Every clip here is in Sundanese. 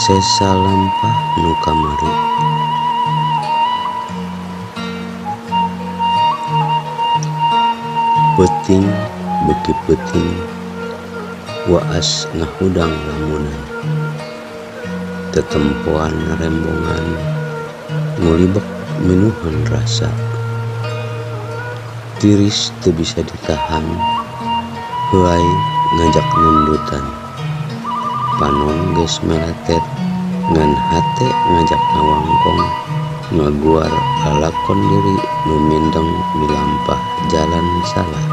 Sesa lampah nu kamari. Peuting beuki peuting waas ngahudang lamunan. Tetempoan rembongan ngulibek minuhan rasa. Tiris teu bisa ditahan heuay ngajak nundutan. Panon geus meletet ngan hate ngajak ngawangkong ngaguar lalakon diri nu mindeng milampah jalan salah.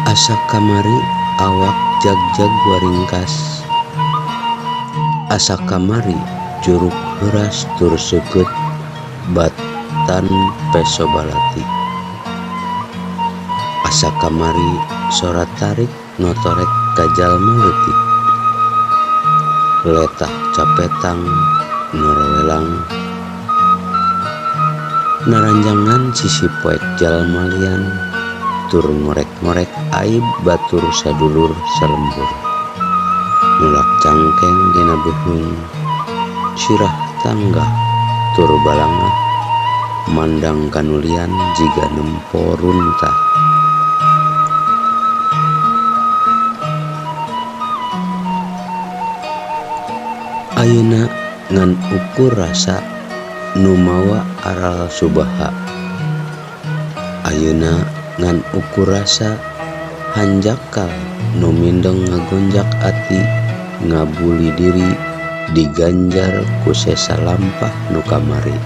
Asa kamari awak jagjag waringkas. Asa kamari curug heuras tur seukeut batan peso balati. Asa kamari sora tarik notorek ka jalma leutik. Letah capetang norowelang naranjangan sisi poek jalma lian tur ngorek-ngorek aib batur sadulur salembur. Nulak cangkeng dina beuheung sirah tanggah tur balangah mandang kanulian jiga nempo runtah. Ayeuna ngan ukur rasa nu mawa aral subaha. Ayeuna ngan ukur rasa hanjakal nu mindeng ngagonjak ati ngabuli diri diganjar ku sesa lampah nu kamari.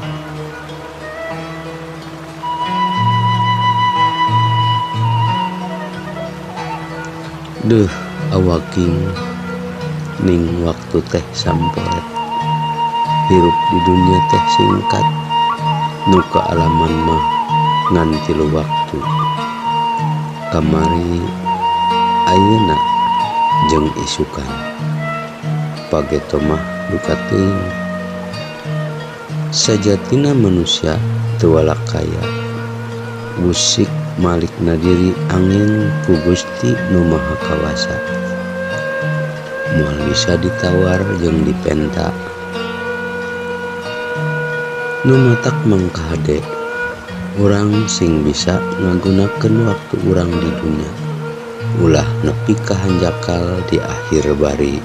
Deuh awaking ning waktu teh samporet. Hirup di dunia teh singkat nu kaalaman mah ngan tilu waktu. Kamari, ayeuna jeung isukan. Pageto mah duka teuing. Sajatina manusia teu walakaya. Usik malikna diri angin ku Gusti Nu Maha Kawasa. Moal bisa ditawar jeung dipenta. Nu matak mangkahade urang sing bisa ngagunakeun waktu urang di dunya. Ulah nepi ka hanjakal di akhir bari.